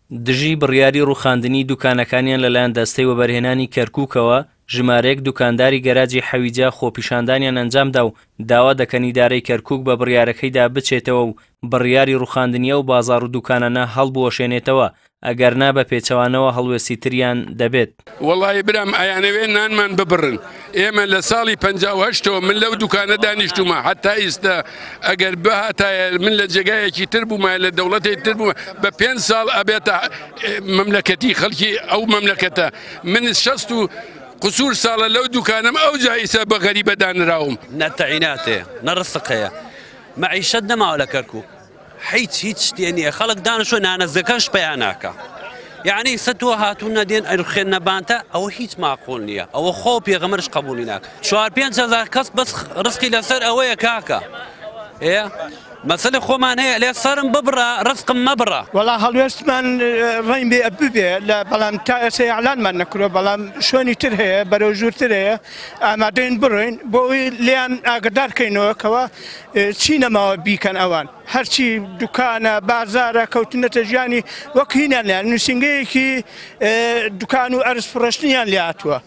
دژی بڕیاری ڕووخاندنی دوکانەکانیان لەلایەن دەستەی وەبەرهێنانی کەرکووکەوە، ژمارەیەک دوکانداری گەراجی حەویجە خۆپیشاندانیان ئەنجامدا و داوا دەکەن ئیدارەی کەرکووک بە بڕیارەکەیدا بچێتەوە و بڕیاری ڕووخاندنی ئەو بازاڕ و دوکانانە هەڵبوەشێنێتەوە، ئەگەرنا بە پێچەوانەوە هەڵوێستی تریان دەبێت. وەڵایی برام ئەیانەوێ نانمان ببڕن ئێمە لە ساڵی 58ەوە من لەو دوکانە دانیشتومە حتا ئیستا ئەگەر بهاتایە من لە جێگایەکی تر بوومایە لە دەوڵەتێک تر بوومە بە پێنج ساڵ ئەبێتە مەملەکەتی خەڵکی ئەو مەملەکەتە من شەست و قسوور ساڵە لەو دوکانم ئەو جا ئیستا بە غەریبە دانراوم. نە تەعینات هەیە نە ڕسق هەیە مەعیشەت نەماوە لە کەرکوک. هیچ هیچ شتێ نییە خەڵک دانشوە نانەزەکەش پیا ناکە یعنی ئیسە تۆ هاتوون نەدێن ئەرخێن نەبانتە ئەوە هیچ ماقۆل نییە ئەوە خۆ پێغەمەرش قبولی ناکە چوار 5 هەزار کەس بەس ڕزقی لەسەر ئەوەیە کاکە ئێ مەسەلە خۆمان هەیە لێ سەرم ببڕە ڕزقم مەبڕە. وەڵا هەڵوێستمان ڕەنگ بێ ببێ لە بەڵام تا ئێستا ئیعلانمان نەکردوە بەڵام شوێنی تر هەیە بەرەو ژوورتر هەیە ئامادەین بڕۆین بۆ ئەوەی لێیان ئاگدار کەینەوە کەوا چی نەماوە بیکەن ئەوان هەرچی دوکانە بازارە کەوتنەتە ژیانی وەک هینیان لێیان نووسینگەیەکی دوکان و ئەرز فڕۆشتنیان لێ هاتووە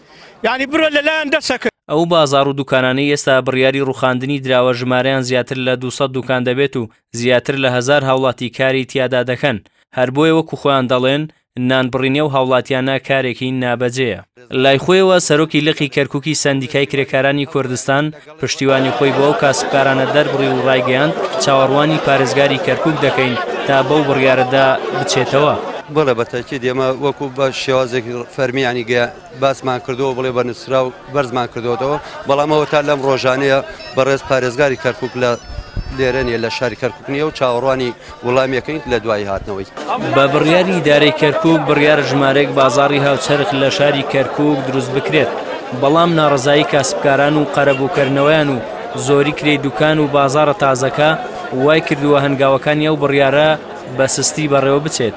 یعنی بڕۆ لەلایەن دەسەکە. ئەو بازاڕ و دوکانانەی ئێستا بڕیاری ڕووخاندنی دراوە ژمارەیان زیاتر لە 200 دوکان دەبێت و زیاتر لە هەزار هاوڵاتی کاری تیادا دەکەن، هەر بۆیە وەکو خۆیان دەڵێن نانبڕینی ئەو هاوڵاتیانە کارێکی نابەجێیە. لای خۆیەوە سەرۆکی لقی کەرکوکی سەندیکای کرێکارانی کوردستان پشتیوانی خۆی بۆ ئەو کاسبکارانە دەربڕی و ڕایگەیاند، چاوەڕوانی پارێزگاری کەرکوک دەکەین تا بەو بڕیارەدا بچێتەوە. بەڵێ بە تەئکید ئێمە وەکو بە شێوازێکی فەرمی یانی باسمان کردووە بڵێ بە نووسراو بەرزمان کردووەتەوە، بەڵام ئەوە تا لەم ڕۆژانەیە بەڕێز پارێزگاری کەرکوک لە لێرە نیە لە شاری کەرکوک نیە و چاوەڕوانی وڵامێکین لە دوایی هاتنەوەی. بە بڕیاری ئیدارەی کەرکوک بڕیارە ژمارەیەک بازاڕی هاوچەرخ لە شاری کەرکوک دروست بکرێت، بەڵام ناڕەزایی کاسبکاران و قەرەبووکردنەوەیان و زۆری کرێی دوکان و بازاڕە تازەکە وایکردووە هەنگاوەکانی ئەو بڕیارە بە سستی بەڕێوە بچێت.